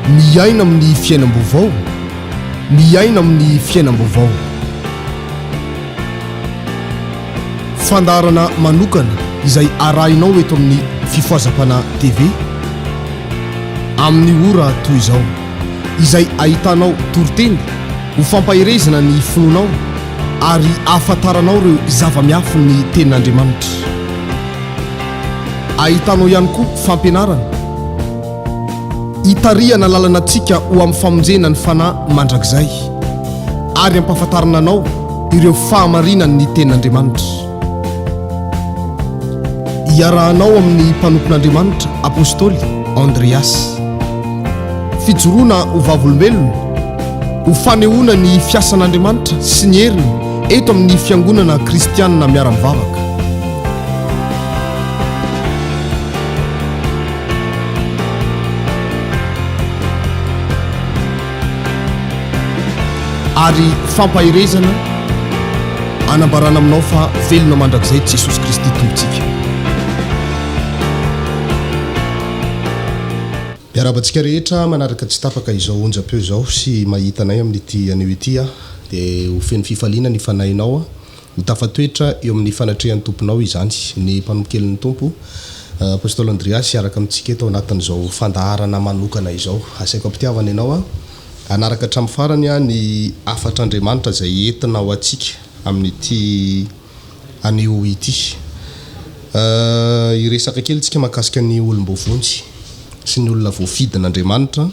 Miaina amin'ny fiainam-baovao, miaina amin'ny fiainam-baovao. Fandaharana manokana izay arahinao eto amin'ny Fifohazam-panahy TV amin'ny ora toy izao, izay ahitanao toriteny ho fampaherezana ny finoanao ary ahafantaranao ireo zava-miafin'ny Tenin'Andriamanitra. Ahitanao ihany koa fampianarana hitarihana lalana antsika ho amin'ny famonjena ny fanahy mandrakizay ary hampahafantarana anao ireo fahamarinan'ny Tenin'Andriamanitra. Iarahanao amin'ny mpanompon'Andriamanitra Apostoly Andreas. Fijoroana ho vavolombelona, ho fanehoana ny fiasan'Andriamanitra sy ny heriny eto amin'ny Fiangonana Kristianina Miara-mivavaka. Ary fampaherezana anambarana aminao fa velona mandrakizay Jesosy Kristy Tompontsika. Miarahaba antsika rehetra manaraka tsy tapaka izao onjam-peo izao sy mahita anay amin'ity anio ity aho dia ho feno fifaliana ny fanahinao aho Ho tafatoetra eo amin'ny fanatrehan'ny Tomponao izany. Ny mpanompokelin'ny Tompo, Apostoly Andriasy, hiaraka amintsika eto ao anatin'izao fandaharana manokana izao. Asaiko am-pitiavana ianao hanaraka hatramin'ny farany ny hafatr'Andriamanitra izay entina ho antsika amin'ity anio ity. Hiresaka kely isika mahakasika ny olom-boavonjy sy ny olona voafidin'Andriamanitra.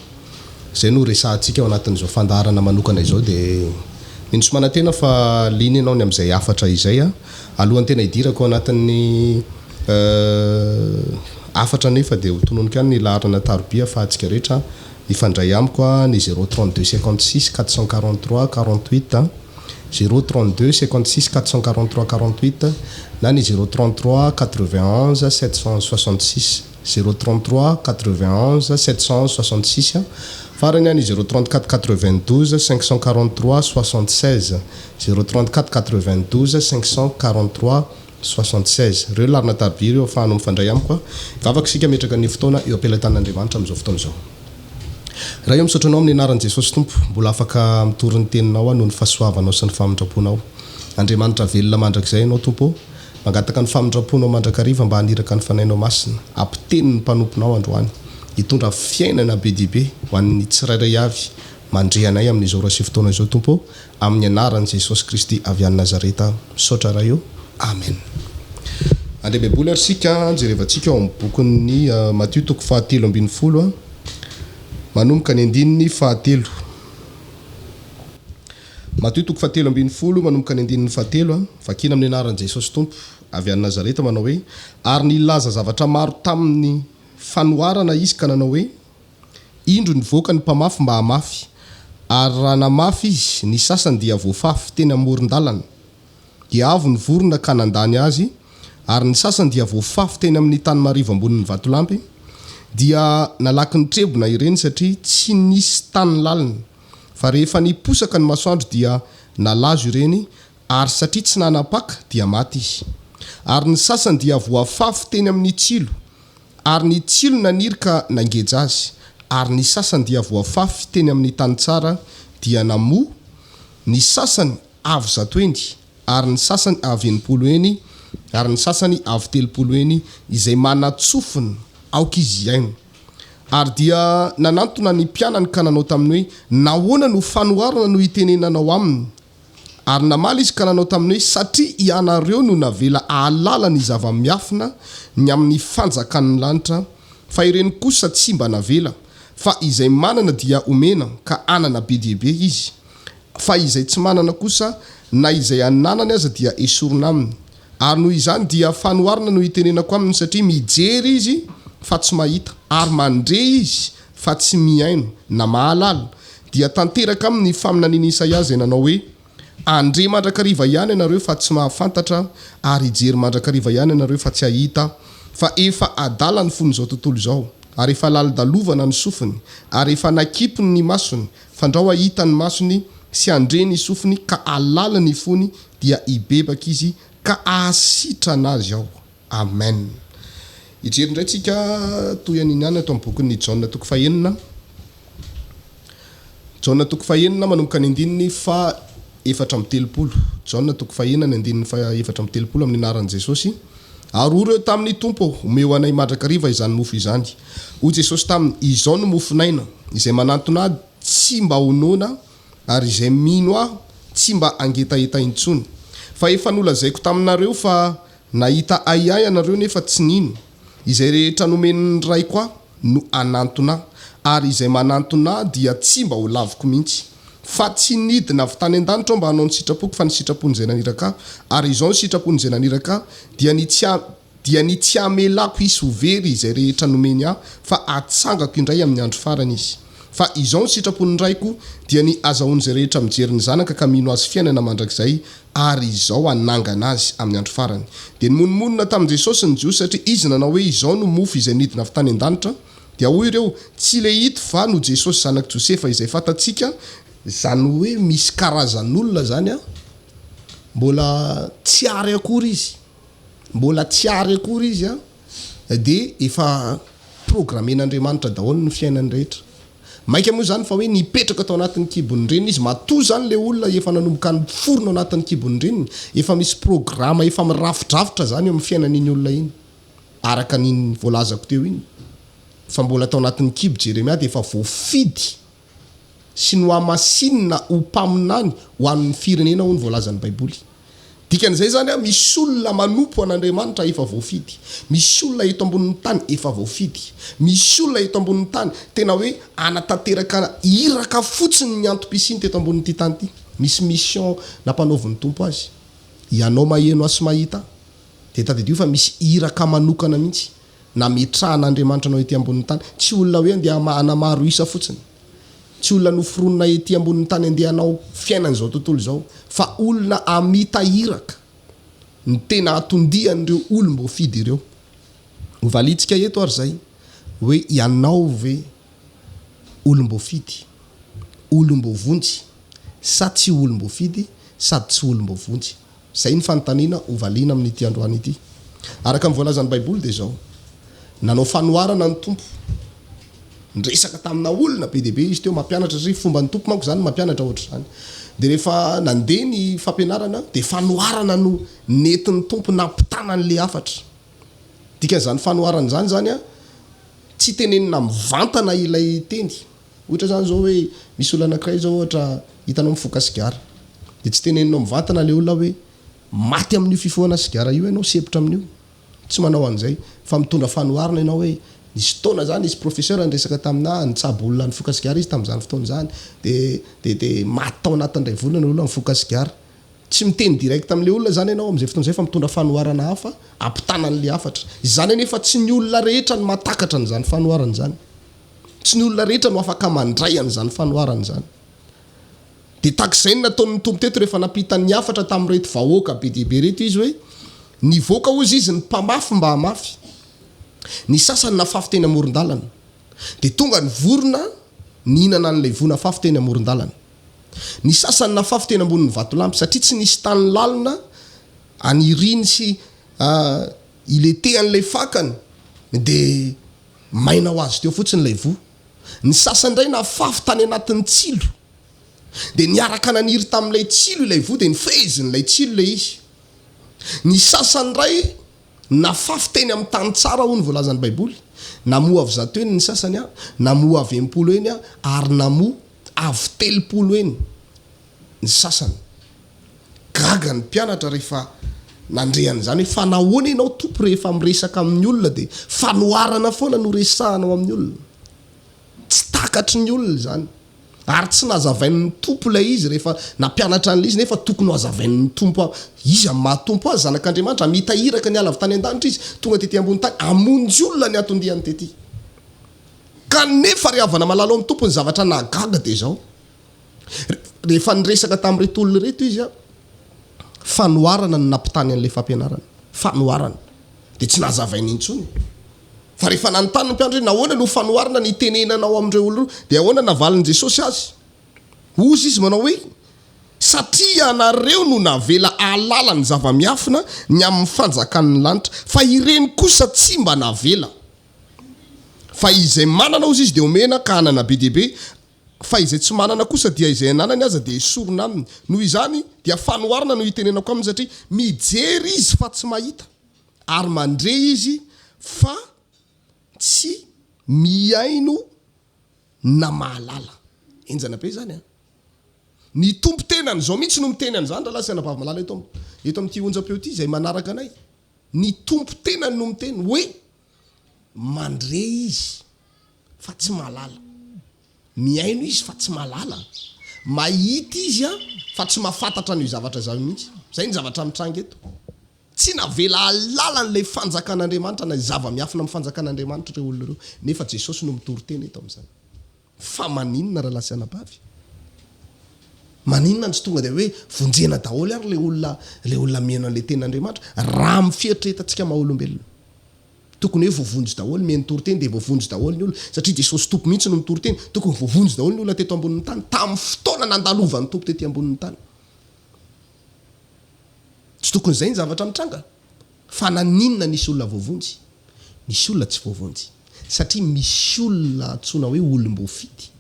Izay no resahantsika ao anatin'izao fandaharana manokana izao dia mino sy manantena fa liana ianao ny amin'izay hafatra izay. Alohan'ny tena hidirako ao anatin'ny hafatra anefa dia ho tononiko ihany ny laharana tarobia ahafahantsika rehetra hifandray amiko ny 0 32 56 443 48, 0 32 56 443 48 na ny 0 33 91 766. Zéro 33 91 766 Farany any zéro 34 92 543 76 Zéro 34 92 543 76 Ireo laharana tarobia ireo ahafahanao mifandray amiko a. Hivavaka isika hametraka ny fotoana eo am-pelatanan'Andriamanitra amin'izao fotoana izao. Ray ô misaotra Anao amin'ny anaran'i Jesosy Tompo mbola afaka mitory ny teninao aho noho ny fahasoavanao sy ny famindram-ponao. Andriamanitra velona mandrakizay Ianao Tompo ô. Mangataka ny famindram-ponao mandrakariva mba haniraka ny Fanahinao Masina hampiteny ny mpanomponao androany, hitondra fiainana be dia be ho an'ny tsirairay avy mandre anay amin'izao ora sy fotoana izao Tompo ô, amin'ny anaran'i Jesosy Kristy avy any Nazareta misaotra Ray ô, Amen. Handre Baiboly ary isika, jerevantsika ao amin'ny bokin'ny Matio toko fahatelo 13, manomboka ny andininy fahatelo. Matio toko fahatelo 13 manomboka ny andininy fahatelo, Vakina amin'ny anaran'i Jesosy Tompo, avy any Nazareta, manao hoe, Ary nilaza zavatra maro tamin'ny fanoharana Izy ka nanao hoe, Indro nivoaka ny mpamafy mba hamafy, ary raha namafy izy, ny sasany dia voafafy teny amoron-dalana, dia avo ny vorona ka nandany azy, ary ny sasany dia voafafy teny amin'ny tany marivo ambonin'ny vatolampy, dia nalaky nitrebona ireny satria tsy nisy tany lalina. Fa rehefa niposaka ny masoandro dia nalazo ireny, ary satria tsy nanam-paka dia maty izy. Ary ny sasany dia voafafy teny amin'ny tsilo, ary ny tsilo naniry ka nangeja azy, ary ny sasany dia voafafy teny amin'ny tany tsara dia namoa, ny sasany avo zato heny, ary ny sasany avo 60 heny, ary ny sasany avo 30 heny, izay manan-tsofina aoka izy hihaino. Ary dia nanantona ny mpianany ka nanao taminy hoe, Nahoana no fanoharana no itenenanao aminy? Ary namaly izy ka nanao taminy hoe, Satria ianareo no navela hahalala ny zava-miafina ny amin'ny fanjakan'ny lanitra, fa ireny kosa tsy mba navela, fa izay manana dia omena, ka hanana be dia be izy, fa izay tsy manana kosa, na izay ananany aza dia esorina aminy. Ary noho izany dia fanoharana no itenenako aminy, satria mijery izy fa tsy mahita, ary mandre izy fa tsy mihaino na mahalala, dia tanteraka aminy ny faminanian'i Isaia izay nanao hoe, Handre mandrakariva ihany ianareo fa tsy mahafantatra, ary hijery mandrakariva ihany ianareo fa tsy hahita, fa efa adala ny fon'izao tontolo izao, ary efa lalodalovana ny sofiny, ary efa nakipiny ny masony, fandrao hahita ny masony sy handre ny sofiny ka hahalala ny fony, dia hibebaka izy ka hahasitrana azy aho. Amen. Hijery indray tsika toy an'iny ihany ato amin'ny bokin'ny Jaona toko fahenina. Jaona toko fahenina manomboka ny andininy faha 34. Jaona toko fahenina ny andininy faha 34 amin'ny anaran'i Jesosy. Ary hoy ireo taminy, Tompo ô, omeo anay mandrakariva izany mofo izany. Hoy Jesosy taminy, Izao no mofon'aina, izay manantona Ahy tsy mba ho noana, ary izay mino Ahy tsy mba hangetaheta intsony. Fa efa nolazaiko taminareo fa nahita Ahy ianareo nefa tsy nino. Izay rehetra nomen'ny Raiko Ahy no hanantona Ahy, ary izay manantona Ahy dia tsy mba ho laviko mihitsy. Fa tsy nidina avy tany an-danitra Aho mba hanao ny sitrapoko, fa ny sitrapon'izay naniraka Ahy. Ary izao ny sitrapon'izay naniraka Ahy, dia ny tsy dia ny tsy hamelako hisy ho very izay rehetra nomeny Ahy, fa hatsangako indray amin'ny andro farany izy. Fa izao ny sitrapon'ny Raiko, dia ny hazahoan'izay rehetra mijery ny Zanaka ka mino Azy fiainana mandrakizay, ary izao hanangana azy amin'ny andro farany. Dia nimonomonona tamin'i Jesosy ny Jiosy, satria Izy nanao hoe, Izao no mofo izay nidina avy tany an-danitra. Dia hoy ireo, Tsy lehito va no Jesosy zanak'i Josefa izay fantatsika? Izany hoe misy karazan'olona izany an, mbola tsy ary akory izy, mbola tsy ary akory izy an, dia efa programmen'Andriamanitra daholo ny fiainany rehetra. Mainka moa izany fa hoe nipetraka tao anatin'ny kibon'ny reniny izy, matoa izany ilay olona efa nanomboka niforona ao anatin'ny kibon'ny reniny, efa misy programa efa mirafidrafitra izany eo amin'ny fiainan'iny olona iny. Araka an'iny voalazako teo iny, fa mbola tao anatin'ny kibo Jeremia dia efa voafidy sy nohamasinina ho mpaminany ho an'ny firenena hoy ny voalazan'ny Baiboly. Dikan'izay izany an, misy olona manompo an'Andriamanitra efa voafidy. Misy olona eto ambonin'ny tany efa voafidy. Misy olona eto ambonin'ny tany tena hoe hanatanteraka iraka fotsiny ny antom-pisiany teto ambonin'ity tany ity. Misy mission nampanaovin'ny Tompo azy. Ianao maheno ahy sy mahita ahy dia tadidio fa misy iraka manokana mihitsy nametrahan'Andriamanitra anao ety ambonin'ny tany. Tsy olona hoe andeha hanamaro isa fotsiny. Tsy olona noforonina ety ambonin'ny tany andeha hanao fiainan'izao tontolo izao, fa olona hamita iraka ny tena hatondian'ireo olom-boafidy ireo. Hovaliantsika eto ary izay hoe ianao ve olom-boafidy, olom-boavonjy sa tsy olom-boafidy sady tsy olom-boavonjy? Izay ny fanontaniana hovaliana amin'ity androany ity. Araka ny voalazan'ny Baiboly dia izao, Nanao fanoharana ny Tompo. Niresaka tamina olona be dia be Izy teo, mampianatra satria fomban'ny Tompo manko izany ny mampianatra ohatr'izany. Dia rehefa nandeha ny fampianarana dia fanoharana no nentin'ny Tompo nampitana an'ilay hafatra. Dikan'izany fanoharana izany izany an, tsy tenenina mivantana ilay teny. Ohatra izany izao hoe misy olona anankiray izao ohatra hitanao mifoka sigara. Dia tsy teneninao mivantana ilay olona hoe maty amin'io fifohana sigara io ianao, sempotra amin'io. Tsy manao an'izay. Fa mitondra fanoharana ianao hoe nisy fotoana izany nisy professeur niresaka taminà, nitsabo olona nifoka sigara izy tamin'izany fotoana izany. Dia dia dia maty tao anatin'ny iray volana ilay olona nifoka sigara. Tsy miteny direct amin'ilay olona izany ianao amin'izay fotoana izay fa mitondra fanoharana hafa hampitana an'ilay hafatra. Izany anefa tsy ny olona rehetra no mahatakatra an'izany fanoharana izany. Tsy ny olona rehetra no afaka mandray an'izany fanoharana izany. Dia tahaka izay no nataon'ny Tompo teto rehefa nampita ny hafatra tamin'ireto vahoaka be dia be ireto Izy hoe, Nivoaka hozy Izy ny mpamafy mba hamafy. Ny sasany nafafy teny amoron-dalana. Dia tonga ny vorona nihinana an'ilay voa nafafy teny amoron-dalana. Ny sasany nafafy teny ambonin'ny vatolampy satria tsy nisy tany lalina haniriany sy hiletehan'ilay fakany dia Maina ho azy teo fotsiny ilay voa. Ny sasany indray nafafy tany anatin'ny tsilo. Dia niaraka naniry tamin'ilay tsilo ilay voa dia nifehezin'ilay tsilo ilay izy. Ny sasany indray nafafy teny amin'ny tany tsara hoy ny voalazan'ny Baiboly. Namoa avy zato heny ny sasany, namoa avy 60 heny ary namoa avy 30 heny. ny sasany. Gaga ny mpianatra rehefa nandre an'izany hoe fa nahoana ianao Tompo rehefa miresaka amin'ny olona dia fanoharana foana no resahanao amin'ny olona. Tsy takatry ny olona izany. Ary tsy nazavain'ny Tompo ilay izy rehefa nampianatra an'ilay izy nefa tokony ho hazavain'ny Tompo izy amin'ny maha Tompo azy, Zanak'Andriamanitra, hamita iraka niala avy tany an-danitra izy, tonga tety ambony tany, hamonjy olona ny anton-diany tety. Kanefa ry havana malala ao amin'ny Tompo ny zavatra nahagaga dia izao. Rehefa niresaka tamin'ireto olona ireto izy, fanoharana no nampitany an'ilay fampianarana. Fanoharana. Dia tsy nazavainy intsony. Fa rehefa nanontany ny mpianatra hoe nahoana no fanoharana no itenenanao amin'ireo olona ireo, dia ahoana navalin'i Jesosy azy? Hozy izy manao hoe, Satria ianareo no navela hahalala ny zava-miafina ny amin'ny fanjakan'ny lanitra, fa ireny kosa tsy mba navela. Fa izay manana, hozy izy, dia omena ka hanana be dia be. Fa izay tsy manana kosa dia izay ananany aza dia esorina aminy. Noho izany dia fanoharana no itenenako aminy satria mijery izy fa tsy mahita, ary mandre izy fa tsy mihaino na mahalala. Henjana be izany an! Ny Tompo tenany izao mihitsy no miteny an'izany rahalahy sy anabavy malala eto eto amin'ity onjam-peo ity izay manaraka anay. Ny Tompo tenany no miteny hoe mandre izy fa tsy mahalala. Mihaino izy fa tsy mahalala. Mahita izy fa tsy mahafantatra an'io zavatra izany mihitsy. Izay ny zavatra mitranga eto. Tsy navela hahalala an'ilay fanjakan'Andriamanitra na zava-miafina amin'ny fanjakan'Andriamanitra ireo olona ireo. Nefa Jesosy no mitory teny eto amin'izany. Fa maninona rahalahy sy anabavy? Maninona no tsy tonga dia hoe vonjena daholo ary ilay olona ilay olona mihaino an'ilay tenin'Andriamanitra? Raha amin'ny fieritreretantsika maha olombelona. Tokony hoe voavonjy daholo, mihaino toriteny dia voavonjy daholo ny olona, satria Jesosy Tompo mihitsy no mitory teny, tokony voavonjy daholo ny olona teto ambonin'ny tany, tamin'ny fotoana nandalovan'ny Tompo tety ambonin'ny tany. Tsy tokony izay ny zavatra mitranga. Fa naninona nisy olona voavonjy? Nisy olona tsy voavonjy. Satria misy olona antsoina hoe olom-boafidy,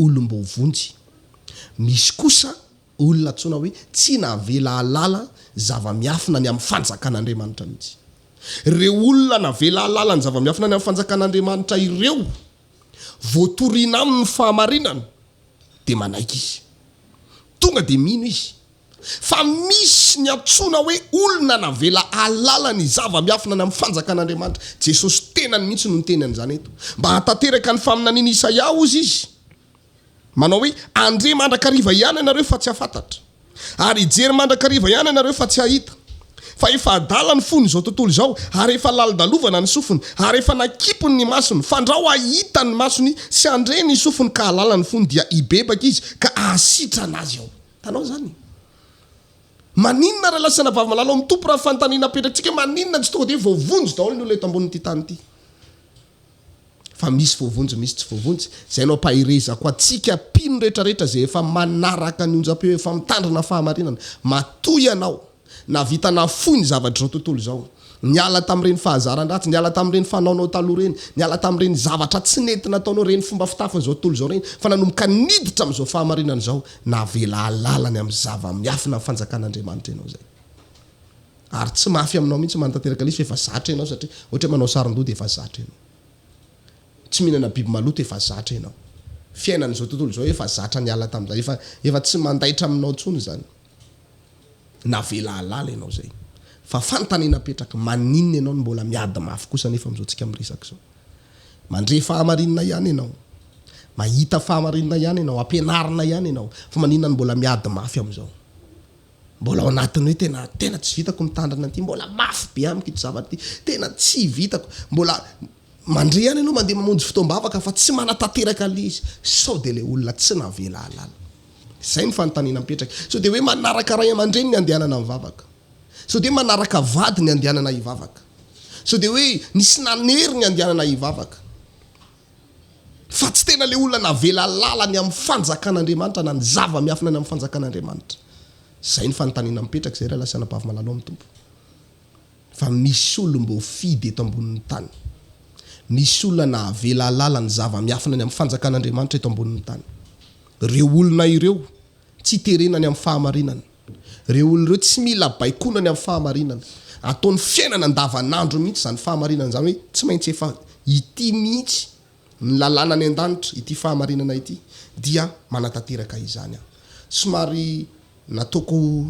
olom-boavonjy. Misy kosa olona antsoina hoe tsy navela hahalala zava-miafina ny amin'ny fanjakan'Andriamanitra mihitsy. Ireo olona navela hahalala ny zava-miafina ny amin'ny fanjakan'Andriamanitra ireo, voatoriana aminy ny fahamarinana, dia manaiky izy. Tonga dia mino izy. Fa misy ny antsoina hoe olona navela hahalala ny zava-miafina ny amin'ny fanjakan'Andriamanitra. Jesosy tenany mihitsy no niteny an'izany eto. Mba hahatanteraka ny faminanian'i Isaia, hozy izy, Manao hoe, Handre mandrakariva ihany ianareo fa tsy hahafantatra, ary hijery mandrakariva ihany ianareo fa tsy hahita. Fa efa adala ny fony izao tontolo izao, ary efa lalodalovana ny sofiny, ary efa nakipiny ny masony, fandrao hahita ny masony sy handre ny sofiny ka hahalala ny fony, dia hibebaka izy ka hahasitrana azy ao. Hitanao izany? Maninona raha lasa anabavy malala ao amin'ny Tompo raha fanontaniana apetratsika hoe maninona tsy tonga dia hoe voavonjy daholo ny olona eto ambonin'ity tany ity? Fa misy voavonjy misy tsy voavonjy. Izay no ampaherezako antsika mpino rehetra rehetra izay efa manaraka ny onjam-peo efa mitandrina fahamarinana. Matoa ianao nahavita nahafoy ny zavatr'izao tontolo izao, niala tamin'ireny fahazaran-dratsy, niala tamin'ireny fanaonao taloha ireny, niala tamin'ireny zavatra tsy nety nataonao, ireny fomba fitafin'izao tontolo izao ireny, fa nanomboka niditra amin'izao fahamarinana izao, navela hahalala ny amin'ny zava-miafina ny fanjakan'Andriamanitra ianao izay. Ary tsy mafy aminao mihitsy manatanteraka ilay izy fa efa zatra ianao satria ohatra hoe manao saron-doha dia efa zatra ianao. Tsy mihinana biby maloto efa zatra ianao. Fiainan'izao tontolo izao efa zatra niala tamin'izany, efa efa tsy mandaitra aminao intsony izany. Navela hahalala ianao izay. Fa fanontaniana apetraka, maninona ianao no mbola miady mafy kosa anefa amin'izao tsika miresaka izao? Mandre fahamarinana ihany ianao, mahita fahamarinana ihany ianao, ampianarina ihany ianao, fa maninona no mbola miady mafy amin'izao? Mbola ao anatin'ny hoe tena tena tsy vitako mitandrina an'ity, mbola mafy be amiko ito zavatra ity, tena tsy vitako, mbola mandre ihany ianao mandeha mamonjy fotoam-bavaka fa tsy manatanteraka an'ilay izy, sao dia ilay olona tsy navela hahalala. Izay no fanontaniana mipetraka. Sao dia hoe manaraka ray aman-dreny ny andehanana mivavaka? Sao dia hoe manaraka vady ny andehanana hivavaka? Sao dia hoe nisy nanery ny andehanana hivavaka? Fa tsy tena ilay olona navela lalana ny amin'ny fanjakan'Andriamanitra na ny zava-miafina ny amin'ny fanjakan'Andriamanitra. Izay ny fanontaniana mipetraka izay rahalahy sy anabavy malala ao amin'ny Tompo. Fa misy olom-boafidy eto ambonin'ny tany. Misy olona nahavela halala ny zava-miafina ny amin'ny fanjakan'Andriamanitra eto ambonin'ny tany. Ireo olona ireo tsy terena ny amin'ny fahamarinana. Ireo olona ireo tsy mila baikoana ny amin'ny fahamarinana. Ataony fiainana andavanandro mihitsy izany fahamarinana izany hoe tsy maintsy efa ity mihitsy ny lalàna any an-danitra, ity fahamarinana ity, dia manatanteraka izany aho. Somary nataoko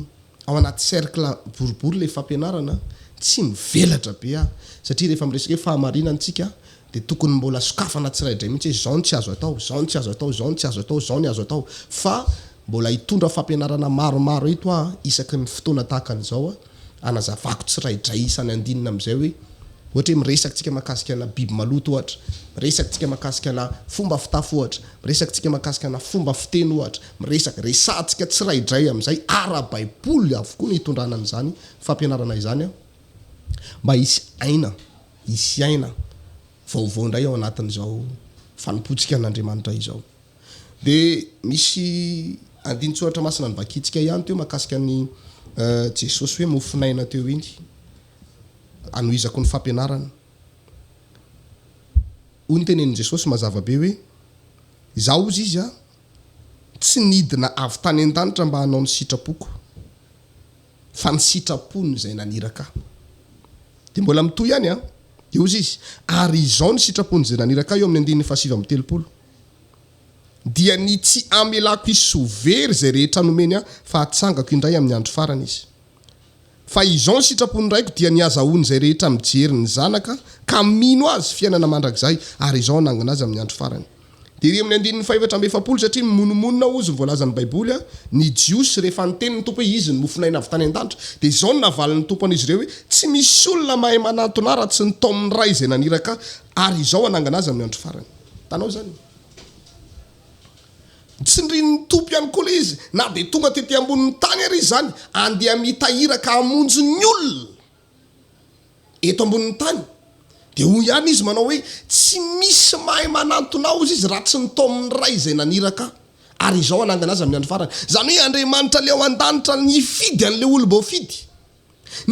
ao anaty cercle boribory ilay fampianarana, tsy mivelatra be aho satria rehefa miresaka hoe fahamarinana tsika dia tokony mbola sokafana tsiraidray mihitsy hoe izao no tsy azo atao, izao no tsy azo atao, izao no tsy azo atao, izao ny azo atao fa mbola hitondra fampianarana maromaro eto aho isaky ny fotoana tahaka an'izao hanazavako tsiraidray isan'ny andininy amin'izay hoe ohatra hoe miresaka tsika mahakasika ana biby maloto ohatra, miresaka tsika mahakasika ana fomba fitafy ohatra, miresaka tsika mahakasika ana fomba fiteny ohatra, miresaka, resahantsika tsiraidray amin'izay ara-baiboly avokoa ny hitondrana an'izany fampianarana izany mba hisy aina, hisy aina vaovao indray ao anatin'izao fanompoantsika an'Andriamanitra izao. Dia misy andinin-tsoratra masina novakintsika ihany teo mahakasika an'i Jesosy hoe mofon'aina teo iny. Anohizako ny fampianarana. Hoy ny tenenin'i Jesosy mazava be hoe, Izaho hozy izy a. Tsy nidina avy tany an-danitra mba hanao ny sitrapoko, fa ny sitrapony izay naniraka Ahy. Dia mbola mitohy ihany an! Dia hozy izy, Ary izao ny sitrapon'izay naniraka Ahy eo amin'ny andininy fahasivy amby 30, dia ny tsy hamelako hisy ho very izay rehetra nomeny Ahy, fa hatsangako indray amin'ny andro farany izy. Fa izao ny sitrapon'ny Raiko dia ny hazahoan'izay rehetra mijery ny Zanaka ka mino Azy fiainana mandrakizay, ary izao hanangana azy amin'ny andro farany. Dia ery amin'ny andininy fahefatra amby 40, satria mimonomonona hozy ny voalazan'ny Baiboly, ny Jiosy rehefa niteny ny Tompo hoe Izy no mofon'aina avy tany an-danitra, dia izao no navalin'ny Tompo an'izy ireo hoe, Tsy misy olona mahay manantona Ahy raha tsy ny taomin'ny Ray izay naniraka Ahy, ary izao hanangana azy amin'ny andro farany. Hitanao izany? Tsindrin'ny Tompo ihany koa ilay izy, na dia tonga tety ambonin'ny tany ary Izy izany, andeha hamita iraka hamonjy ny olona eto ambonin'ny tany, dia hoy ihany Izy manao hoe, Tsy misy mahay manantona Ahy, hozy Izy, raha tsy nitaomin'ny Ray izay naniraka Ahy, ary Izaho hanangana azy amin'ny andro farany. Izany hoe Andriamanitra ilay ao an-danitra nifidy an'ilay olom-boafidy.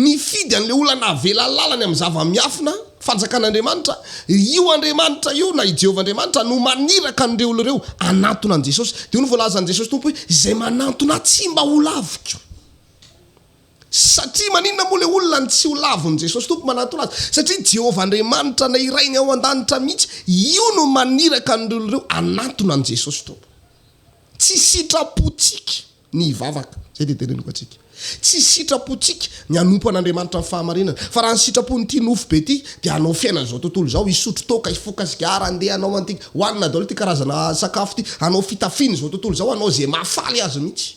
Nifidy an'ilay olona navela lalany amin'ny zava-miafina, Fanjakan'Andriamanitra, io Andriamanitra io na i Jehovah Andriamanitra no maniraka an'ireo olona ireo hanantona an'i Jesosy. Dia hoy ny voalazan'i Jesosy Tompo hoe, Izay manantona Ahy tsy mba ho laviko. Satria maninona moa ilay olona no tsy ho lavin'i Jesosy Tompo manantona azy? Satria Jehovah Andriamanitra ilay Rainy ao an-danitra mihitsy, io no maniraka an'ireo olona ireo hanantona an'i Jesosy Tompo. Tsy sitrapontsika. ny hivavaka. Izay dia teneniko antsika. Tsy sitrapontsika ny hanompo an'Andriamanitra amin'ny fahamarinana. Fa raha ny sitrapon'ity nofo be ity dia hanao fiainan'izao tontolo izao, hisotro toaka, hifoka sigara, handeha hanao an'ity, hohanina daholo ity karazana sakafo ity, hanao fitafiana izao tontolo izao, hanao izay mahafaly azy mihitsy.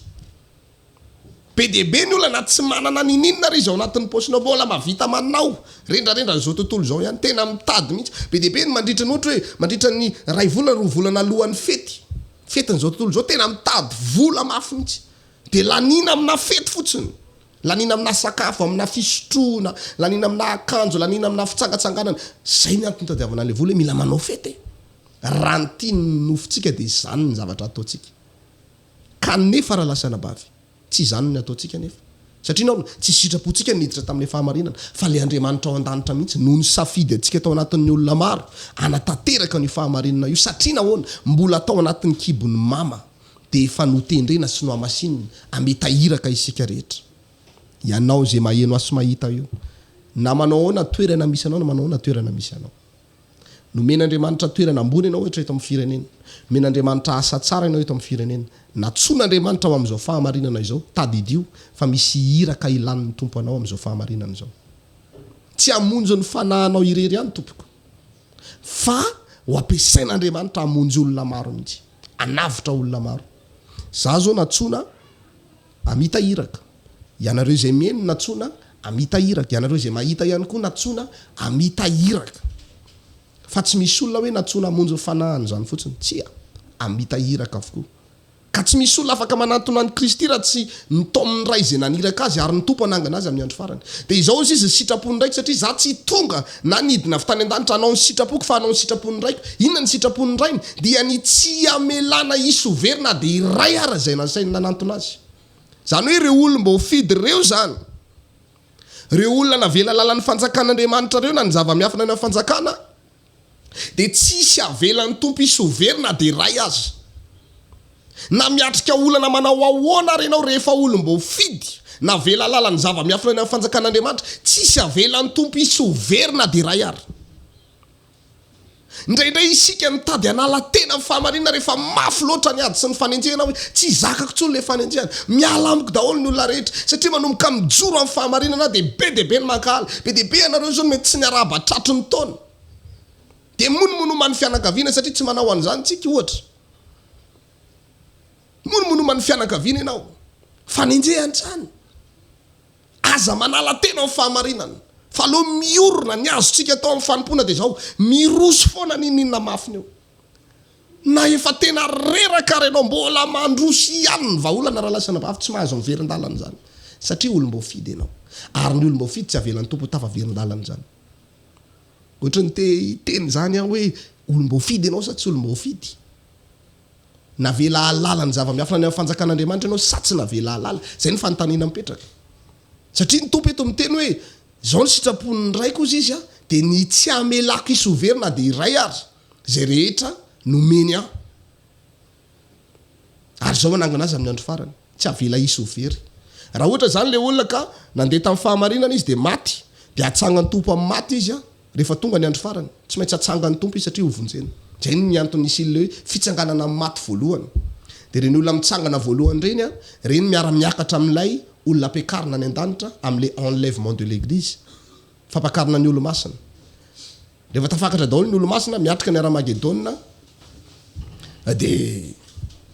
Be dia be ny olona na tsy manana n'ininona ary izy ao anatin'ny paosiny ao, mbola mahavita manao rendrarendran'izao tontolo izao ihany. Tena mitady mihitsy. Be dia be ny mandritra ny ohatra hoe mandritra ny iray volana, roa volana alohan'ny fety. Fetin'izao tontolo izao tena mitady vola mafy mihitsy. Dia laniana amina fety fotsiny. Laniana amina sakafo, amina fisotroana, laniana amina akanjo, laniana amina fitsangatsanganana. Izay ny antony itadiavana an'ilay vola hoe mila manao fety e. Raha ny tian'ny nofontsika dia izany ny zavatra ataontsika. Kanefa rahalahy sy anabavy, Tsy izany no ataontsika anefa. Satria nahoana? Tsy sitrapontsika ny niditra tamin'ilay fahamarinana, fa ilay Andriamanitra ao an-danitra mihitsy no nisafidy antsika tao anatin'ny olona maro hanatanteraka an'io fahamarinana io. Satria nahoana? Mbola tao anatin'ny kibon'ny mama dia efa notendrena sy nohamasinina hamita iraka isika rehetra. Ianao izay maheno ahy sy mahita io, na manao ahoana toerana misy anao na manao ahoana toerana misy anao. Nomen'Andriamanitra toerana ambony ianao ohatra eto amin'ny firenena. Nomen'Andriamanitra asa tsara ianao eto amin'ny firenena. Nantsoin'Andriamanitra ho amin'izao fahamarinana izao. Tadidio fa misy iraka ilan'ny Tompo anao amin'izao fahamarinana izao. Tsy hamonjy ny fanahinao irery ihany tompoko, fa ho ampiasain'Andriamanitra hamonjy olona maro mihitsy, hanavotra olona maro. Za zao nantsoina hamita iraka. Ianareo izay mihaino nantsoina hamita iraka. Ianareo izay mahita ihany koa nantsoina hamita iraka. Fa tsy misy olona hoe nantsoina hamonjy ny fanahiny izany fotsiny. Tsia. Hamita iraka avokoa. Ka tsy misy olona afaka manantona an'i Kristy raha tsy nitaomin'ny Ray izay naniraka Azy ary ny Tompo hanangana Azy amin'ny andro farany. Dia izao hozy izy, ny sitrapon'ny Raiko, satria Izaho tsy tonga na nidina avy tany an-danitra hanao ny sitrapoko fa hanao ny sitrapon'ny Raiko. Inona ny sitrapon'ny Rainy? Dia ny tsy hamelana hisy ho very na dia iray ara izay nasainy nanantona Azy. Izany hoe ireo olom-boafidy ireo izany, ireo olona navela lalan'ny fanjakan'Andriamanitra ireo na ny zava-miafina any amin'ny fanjakana, dia tsy hisy havelan'ny Tompo hisy ho very na dia iray aza. Na miatrika olana manao ahoana ary ianao rehefa olom-boafidy, navela lalan'ny zava-miafina any amin'ny fanjakan'Andriamanitra, tsy hisy havelan'ny Tompo hisy ho very na dia iray ary. Indraindray isika mitady hanala tena amin'ny fahamarinana rehefa mafy loatra ny ady sy ny fanenjehana hoe tsy zakako intsony ilay fanenjehana. Miala amiko daholo ny olona rehetra satria manomboka mijoro amin'ny fahamarinana aho dia be dia be ny mankahala. Be dia be ianareo izao no mety tsy niarahaba tratry ny taona. Dia monomonoman'ny fianakaviana satria tsy manao an'izany tsika ohatra. Monomonoman'ny fianakaviana ianao. Fanenjehana izany. Aza manala tena amin'ny fahamarinana, fa aleo miorina, ny azontsika atao amin'ny fanompoana dia izao, miroso foana n'inon'inona mafiny eo. Na efa tena reraka ary ianao, mbola mandroso ihany ny vahaolana rahalahy sy anabavy, tsy mahazo miverin-dalana izany, satria olom-boafidy ianao, ary ny olom-boafidy tsy avelan'ny Tompo ho tafaverin-dalana izany. Ohatry ny te hiteny izany aho hoe olom-boafidy ianao sa tsy olom-boafidy? Navela hahalala ny zava-miafina any amin'ny fanjakan'Andriamanitra ianao sa tsy navela hahalala? Izay no fanontaniana mipetraka. Satria ny Tompo eto miteny hoe, Izao ny sitrapon'ny Raiko, hozy Izy, dia ny tsy hamelako hisy ho very na dia iray ary izay rehetra nomeny Ahy. Ary izao hanangana azy amin'ny andro farany. Tsy avela hisy ho very. Raha ohatra izany ilay olona ka nandeha tamin'ny fahamarinana izy dia maty, dia hatsangan'ny Tompo amin'ny maty izy rehefa tonga ny andro farany. Tsy maintsy hatsangan'ny Tompo izy satria hovonjena. Izay ny antony nisian'ilay hoe fitsanganana amin'ny maty voalohany. Dia ireny olona mitsangana voalohany ireny, ireny miara-miakatra amin'ilay olona ampiakarina any an-danitra amin'ilay enlèvement de l'Eglise, fampakarina ny olo-masina. Rehefa tafakatra daholo ny olo-masina miatrika ny Aramagedona dia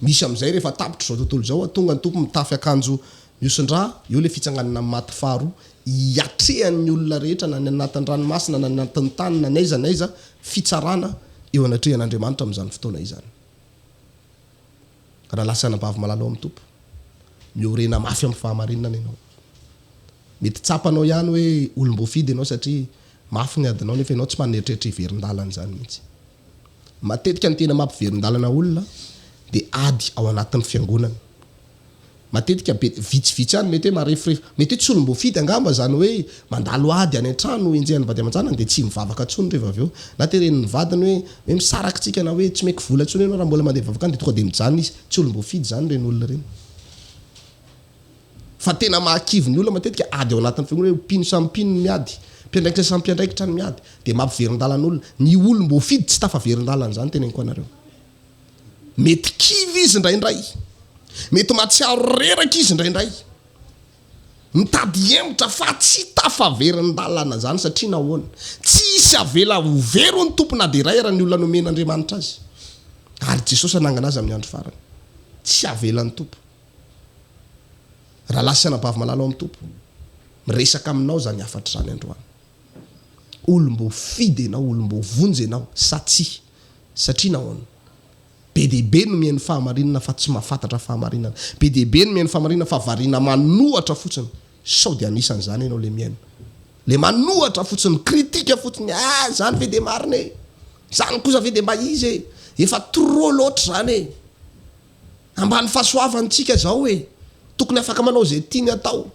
misy amin'izay rehefa tapitra izao tontolo izao, tonga ny Tompo mitafy akanjo mihosin-drà, eo ilay fitsanganana amin'ny maty faharoa hiatrehan'ny olona rehetra na ny anatin'ny ranomasina na ny anatin'ny tany na n'aiza n'aiza fitsarana eo anatrehan'Andriamanitra amin'izany fotoana izany. Rahalahy sy anabavy malala ao amin'ny Tompo, miorena mafy amin'ny fahamarinana ianao. Mety tsapanao ihany hoe olom-boafidy ianao satria mafy ny adinao nefa ianao tsy manana eritreritra hiverin-dalana izany mihitsy. Matetika ny tena mampiverin-dalana olona dia ady ao anatin'ny fiangonana. Matetika be, vitsivitsy ihany mety hoe mareforefo, mety hoe tsy olom-boafidy angamba izany hoe mandalo ady any an-trano enjehan'ny vady aman-janany dia tsy mivavaka intsony rehefa avy eo. Na teren'ny vadiny hoe hoe misaraka tsika na hoe tsy omeko vola intsony ianao raha mbola mandeha mivavaka any dia tonga dia mijanona izy. Tsy olom-boafidy izany ireny olona ireny. Fa tena mahakivy ny olona matetika ady ao anatin'ny fiangonana hoe mpino samy mpino no miady, mpiandraikitra samy mpiandraikitra no miady, dia mampiverin-dalana olona. Ny olom-boafidy tsy tafaverin-dalana izany teneniko anareo. Mety kivy izy indraindray, mety mahatsiaro reraka izy indraindray, mitady hihemotra fa tsy tafaverin-dalana izany satria nahoana? Tsy hisy avela ho very hoy ny Tompo na dia iray ara ny olona nomen'Andriamanitra azy. Ary Jesosy hanangana azy amin'ny andro farany. Tsy avelan'ny Tompo. Rahalahy sy anabavy malala ao amin'ny Tompo, miresaka aminao izany hafatra izany androany. Olom-boafidy ianao, olom-boavonjy ianao, sa tsia? Satria nahoana? Be dia be no mihaino fahamarinana fa tsy mahafantatra fahamarinana. Be dia be no mihaino fahamarinana fa variana manohatra fotsiny. Sao dia anisan'izany ianao ilay mihaino. Ilay manohatra fotsiny, mi-critique fotsiny, ah izany ve dia marina e? Izany kosa ve dia mba izy e? Efa trop loatra izany e! Ambany fahasoavany tsika zao e! Tokony afaka manao izay tiany atao.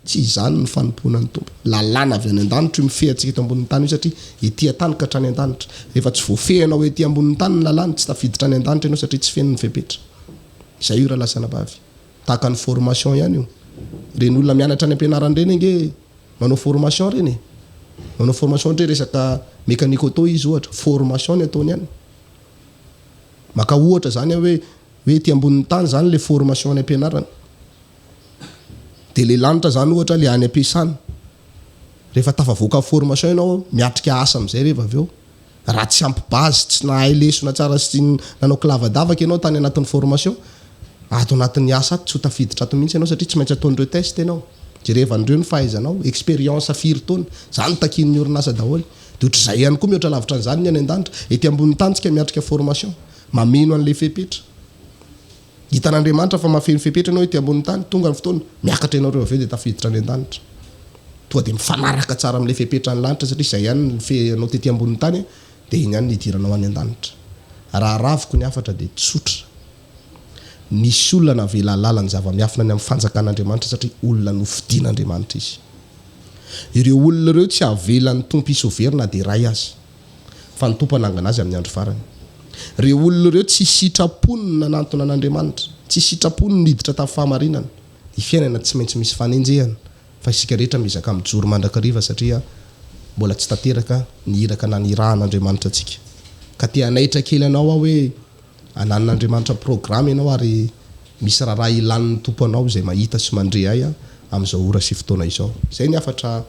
Tsy izany ny fanompoana ny Tompo. Lalàna avy any an-danitra io mifehy antsika eto ambonin'ny tany io satria ety an-tany ka hatrany an-danitra. Rehefa tsy voafehinao ety ambonin'ny tany ny lalàna, tsy tafiditra any an-danitra ianao satria tsy feno ny fepetra. Izay io rahalahy sy anabavy. Tahaka ny formation ihany io. Ireny olona mianatra any am-pianarana ireny ange manao formation ireny e. Manao formation ohatra hoe resaka mécanique auto izy ohatra. Formation ny ataony any. Maka ohatra zany aho hoe hoe ety ambonin'ny tany zany le formation any am-pianarana. De le lanitra zany ohatra le any am-piasana. Rehefa tafavoaka formation ianao, miatrika asa amizay rehefa avy eo. Raha tsy ampy base, tsy nahay lesona tsara sy tsy nanao kilavadavaka ianao tany anatin'ny formation, ato anatin'ny asa ato tsy ho tafiditra ato mihitsy ianao satria tsy maintsy ataon'ireo test ianao. Jerevan'ireo ny fahaizanao, expérience firy taona. Zany takian'ny orinasa daholo. Dia ohatr'izay ihany koa mihoatra lavitra an'izany ny any an-danitra. Ety ambonin'ny tany tsika miatrika formation. Mameno an'ilay fepetra. Hitan'Andriamanitra fa mahafeno fepetra ianao ety ambonin'ny tany, tonga ny fotoana, miakatra ianao rehefa avy eo dia tafiditra any an-danitra. Tonga dia mifanaraka tsara amin'ilay fepetra any lanitra satria izay ihany no nifehy anao tety ambonin'ny tany dia iny ihany no hidiranao any an-danitra. Raha raviko ny hafatra dia tsotra. Nisy olona navela hahalala ny zava-miafina ny amin'ny fanjakan'Andriamanitra satria olona nofidin'Andriamanitra izy. Ireo olona ireo tsy havelan'ny Tompo hisy ho very na dia iray aza, fa ny Tompo hanangana azy amin'ny andro farany. Ireo olona ireo tsy sitrapony no nanantona an'Andriamanitra, tsy sitrapony no niditra tamin'ny fahamarinana. Ny fiainana tsy maintsy misy fanenjehana, fa isika rehetra miezaka mijoro mandrakariva satria mbola tsy tanteraka ny iraka nanirahan'Andriamanitra antsika. Ka te hanaitra kely anao aho hoe Ananan'Andriamanitra programa ianao ary misy raharaha ilan'ny Tompo anao izay mahita sy mandre ahy amin'izao ora sy fotoana izao. Izay ny hafatra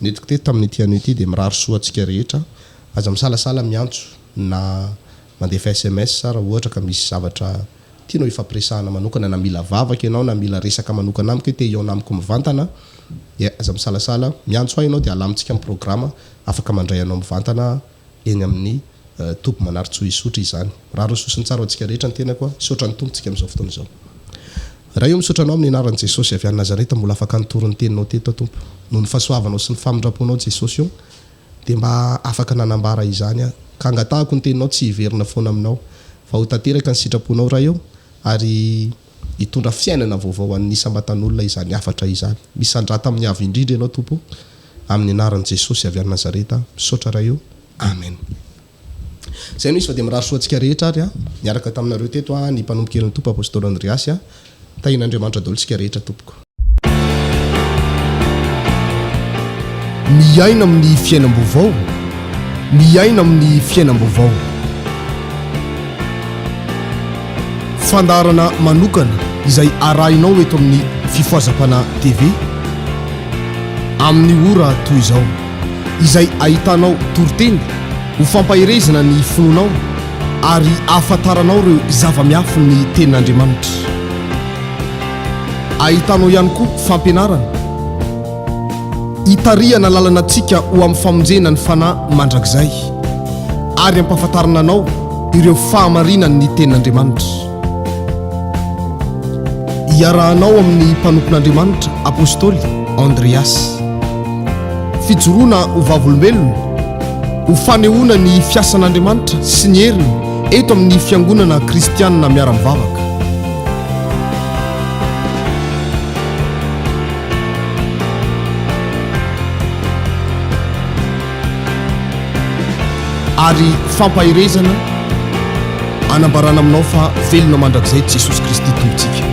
nentiko teto tamin'ity anio ity dia mirary soa antsika rehetra. Aza misalasala miantso na mandefa sms raha ohatra ka misy zavatra tianao hifampiresahana manokana na mila vavaka ianao na mila resaka manokana amiko hoe te hihaona amiko mivantana dia aza misalasala miantso ahy ianao dia alamintsika ny programa afaka mandray anao mivantana eny amin'ny toby Manarintsoa Isotry izany. Mirary ny soa sy ny tsara ho antsika rehetra ny tenako a. Misaotra ny Tompo tsika amin'izao fotoana izao. Ray o misaotra Anao amin'ny anaran'i Jesosy avy any Nazareta mbola afaka nitory ny teninao teto aho Tompo. Noho ny fahasoavanao sy ny famindramponao Jesosy o dia mba afaka nanambara izany aho. Ka angatahako ny teninao tsy hiverina foana aminao fa ho tanteraka ny sitraponao Ray o ary hitondra fiainana vaovao ho an'ny isam-batan'olona izany hafatra izany. Misandrata amin'ny Avo Indrindra Ianao Tompo o, amin'ny anaran'i Jesosy avy any Nazareta, misaotra Ray o. Amen. Izay no izy fa dia mirary soa antsika rehetra ary niaraka taminareo teto ny mpanompo kelin'ny Tompo Apostoly Andriasy. Tahian'Andriamanitra daholo isika rehetra tompoko. Miaina amin'ny fiainam-baovao, miaina amin'ny fiainam-baovao. Fandaharana manokana izay arahinao eto amin'ny Fifohazam-panahy TV amin'ny ora toy izao, izay ahitanao toriteny ho fampaherezana ny finoanao ary ahafantaranao ireo zava-miafin'ny Tenin'Andriamanitra. Ahitanao ihany koa fampianarana hitarihana lalana antsika ho amin'ny famonjena ny fanahy mandrakizay ary hampahafantarana anao ireo fahamarinan'ny Tenin'Andriamanitra. Iarahanao amin'ny mpanompon'Andriamanitra Apostoly Andreas. Fijoroana ho vavolombelona, ho fanehoana ny fiasan'Andriamanitra sy ny heriny eto amin'ny Fiangonana Kristianina Miara-mivavaka. Ary fampaherezana anambarana aminao fa velona mandrakizay Jesosy Kristy Tompontsika.